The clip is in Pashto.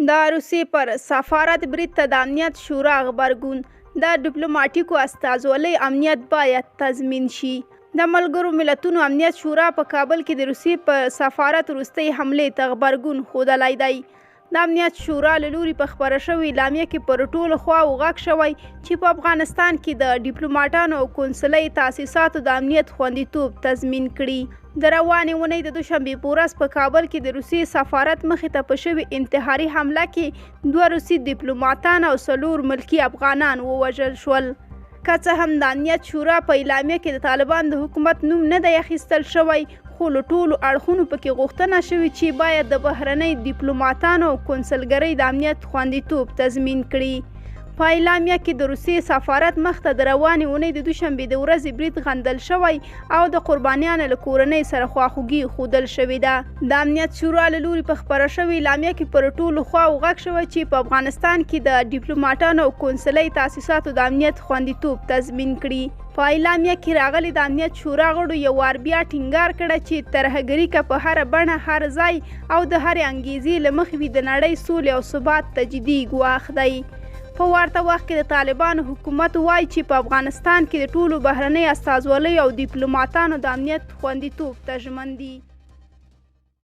د روسیې پر سفارت برید ته د امنیت شورا غبرګون، د ډیپلوماټیکو استازولۍ امنیت باید تضمین شي. د ملګرو ملتونو امنیت شورا په کابل کې د روسیې پر سفارت وروستۍ حملې ته غبرګون ښودلی دی. د امنیت شورا له لوري په خپره شوې اعلامیه کې پر ټولو خواوو غږ شوی چې په افغانستان کې د ډیپلوماټانو او کونسلۍ تاسیساتو د امنیت خوندیتوب تضمین کړي. د روانې اونۍ د دوشنبې په ورځ په کابل کې د روسیې سفارت مخې ته په شوې انتحاري حمله کې 2 روسي دیپلوماتان او 4 ملکي افغانان ووژل شول. که څه هم د امنیت شورا په اعلامیه کې د طالبان د حکومت نوم نه دی اخیستل شوی، خو له ټولو اړخونو پکې غوښتنه شوې چې باید د بهرنۍ دیپلوماتانو او کونسلګرۍ د امنیت خوندیتوب تضمین کړي. په اعلامیه کې د روسیې سفارت مخته د روانې اونۍ د دوشنبې د ورځې برید غندل شوی او د قربانیانو له کورنۍ سره خواخوږي ښودل شوې ده. د امنیت شورا له لوري په خپره شوې اعلامیه کې پر ټولو خواوو غږ شوی چې په افغانستان کې د ډیپلوماټانو او کونسلۍ تاسیساتو د امنیت خوندیتوب تضمین کړي. په اعلامیه کې راغلي، د امنیت شورا غړو یو وار بیا ټینګار کړی چې ترهګري که په هره بڼه، هر ځای او د هرې انګیزې له مخې وي، د نړۍ سولې او ثبات ته جدي ګواښ دی. په ورته وخت کې د طالبانو حکومت وایي چې په افغانستان کې د ټولو بهرنۍ استازولۍ او دیپلوماتانو د امنیت خوندیتوب ته ژمن دي.